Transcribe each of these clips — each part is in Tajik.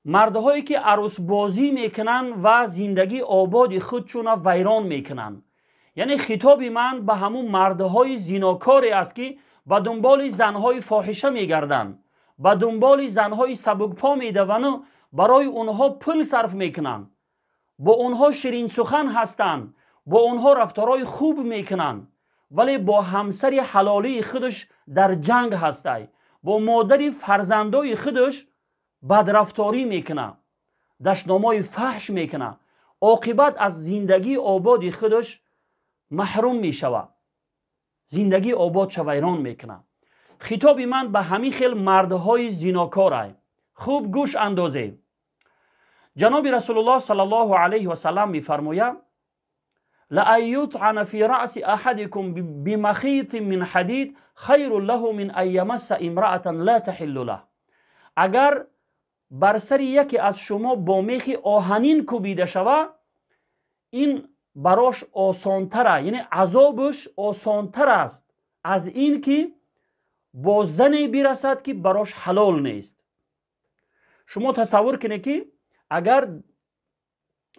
Мардҳое ки арӯсбозӣ мекунанд ва зиндагии ободи худшона вайрон мекунанд. Яъне хитоби ман ба ҳамун мардҳои зинокоре аст, ки ба дунболи занҳои фоҳиша мегарданд, ба дунболи занҳои сабукпо медаванду барои онҳо пул сарф мекунанд, бо онҳо ширинсухан ҳастанд, бо онҳо рафторҳои хуб мекунанд, вале бо ҳамсари ҳалолии худаш дар ҷанг ҳастай, бо модари фарзандои худаш бадрафторӣ мекунад, дашномҳои фаҳш мекунад, оқибат аз зиндагии ободи худаш маҳрум мешавад, зиндагии ободша вайрон мекунад. Хитоби ман ба ҳамин хел мардҳои зинокорай. Хуб гӯш андозе. Ҷаноби Расулуллоҳ саллаллоҳу алайҳи васаллам мефармояд: لأن يطعن في رأس أحدكم بمخيط من حديد خير له من أن يمس امرأة لا تحل له. Агар бар сари яке аз шумо бо мехи оҳанин кӯбида шава, ин барош осонтара, яъне азобаш осонтар аст аз ин ки бо зане бирасад, ки барош ҳалол нест. Шумо тасаввур кунед, ки агар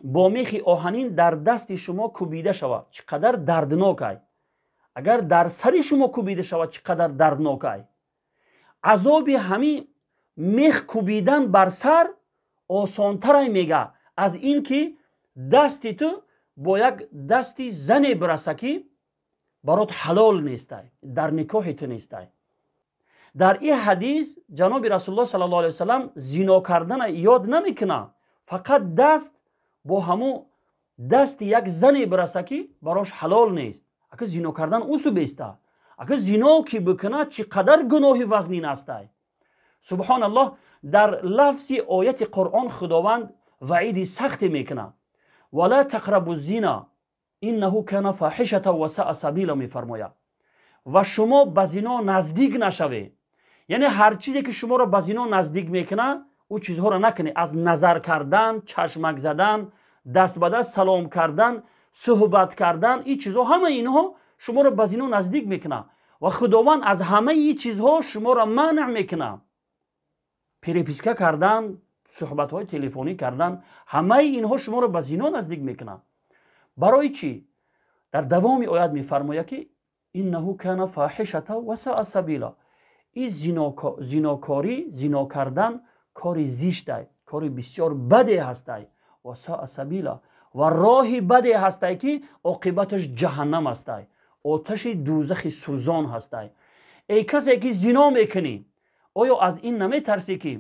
бо мехи оҳанин дар дасти шумо кӯбида шавад, чӣ қадар дарднокай. Агар дар сари шумо кӯбида шавад, чӣ қадар дарднокай. Азоби ҳамин мех кӯбидан бар сар осонтарай, мега, аз ин ки дасти ту бо як дасти зане бираса, ки барот ҳалол нестай, дар никоҳи ту нестай. Дар ин ҳадис ҷаноби Расулуллоҳ саллаллоҳу алайҳи васаллам зино кардана ёд намекунад, фақат даст бо ҳамун дасти як зане бираса, ки барош ҳалол нест. Ака, зино кардан усу беста. Ака, зино ки бикунад, чӣ қадар гуноҳи вазнин астай. Субҳоналлоҳ, дар лафзи ояти Қуръон Худованд ваиди сахте мекунад. ولا تقربوا الزنا إنه كان فاحشة وساء سبيلا мефармояд. Ва шумо ба зино наздик нашавед. Яъне ҳар чизе ки шуморо ба зино наздик мекунад, ӯ чизҳоро накунед. Аз назар кардан, чашмак задан, даст ба даст салом кардан, суҳбат кардан, ин чизҳо, ҳамаи инҳо шуморо ба зино наздик мекунад ва Худованд аз ҳамаи чизҳо шуморо манъ мекунад. Переписка кардан, суҳбатҳои телефонӣ кардан, ҳамаи инҳо шуморо ба зино наздик мекунад. Барои чӣ? Дар давоми оят мефармояд, ки إنه كان فاحشة وساء سبيلا. Ин зинокорӣ, зино кардан кори зиштай, кори бисёр баде ҳастай. وساء سبيلا, ва роҳи баде ҳастай, ки оқибаташ ҷаҳаннам ҳастай, оташи дӯзахи сӯзон ҳастай. Эй касе ки зино мекунӣ, оё аз ин наметарсӣ, ки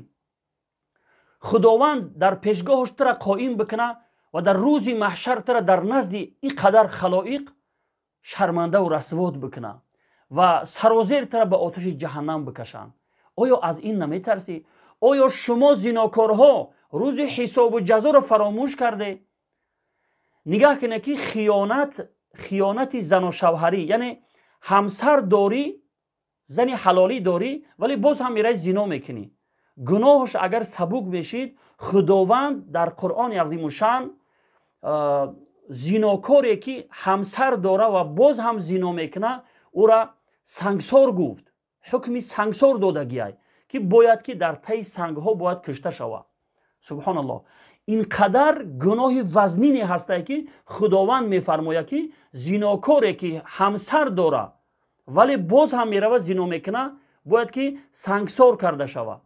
Худованд дар пешгоҳаш тура қоим бикуна ва дар рӯзи маҳшар тура дар назди ин қадар халоиқ шармандаву расвод бикуна ва сарозер тура ба оташи ҷаҳаннам бикашанд? Оё аз ин наметарсӣ? Оё шумо зинокорҳо рӯзи ҳисобу ҷазоро фаромӯш карде? Нигаҳ кунед, ки хиёнат, хиёнати заношавҳарӣ, яъне ҳамсар дорӣ, зани ҳалолӣ дорӣ, вале боз ҳам мераи зино мекунӣ. Гуноҳаш агар сабук мешид, Худованд дар Қуръони азимушшаън зинокоре ки ҳамсар дора ва боз ҳам зино мекуна, ӯра сангсор гуфт, ҳукми сангсор додагиай, ки бояд ки дар таи сангҳо бояд кушта шавад. Субҳоналлоҳ, ин қадар гуноҳи вазнине ҳастае, ки Худованд мефармояд, ки зинокоре ки ҳамсар дора, вале боз ҳам мерава зино мекуна, бояд ки сангсор карда шавад.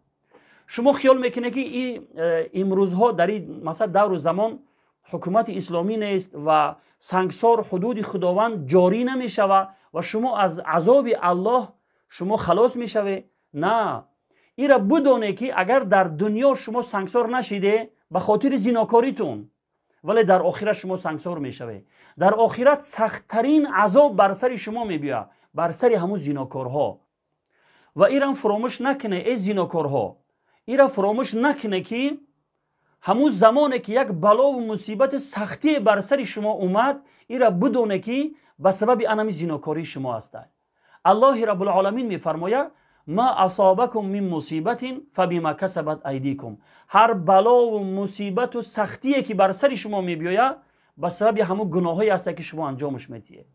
Шумо хиёл мекунед, ки имрӯзҳо дар ин, масалан, давру замон ҳукумати исломӣ нест ва сангсор, ҳудуди Худованд ҷорӣ намешавад ва шумо аз азоби Аллоҳ шумо халос мешавед? На, ира бидоне, ки агар дар дунё шумо сангсор нашиде ба хотири зинокоритун, вале дар охират шумо сангсор мешавед. Дар охират сахттарин азоб бар сари шумо мебиёяд, бар сари ҳамун зинокорҳо. Ва ирам фуромӯш накуне, эй зинокорҳо, ира фуромӯш накуне, ки ҳамун замоне ки як балову мусибати сахтие бар сари шумо омад, ира бидоне, ки ба сабаби анами зинокории шумо ҳастад. Аллоҳи Раббулоламин мефармояд: ما أصابكم من مصيبة فبما كسبت أيديكم. Ҳар балову мусибату сахтие ки бар сари шумо мебиёяд, ба сабаби ҳамун гуноҳҳое ҳастад, ки шумо анҷомаш медиҳед.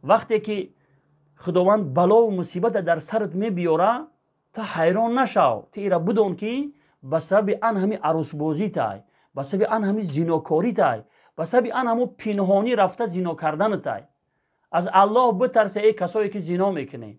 Вақте ки Худованд балову мусибата дар сарат мебиёра, ту ҳайрон нашав, ту ира бидон, ки Ба сабаби ан ҳами арӯсбозитай, ба сабаби ан ҳами зинокоритай, ба сабаби ан ҳамо пинҳонӣ рафта зино карданатай. Аз Аллоҳ битарсе, эй касое ки зино мекунӣ.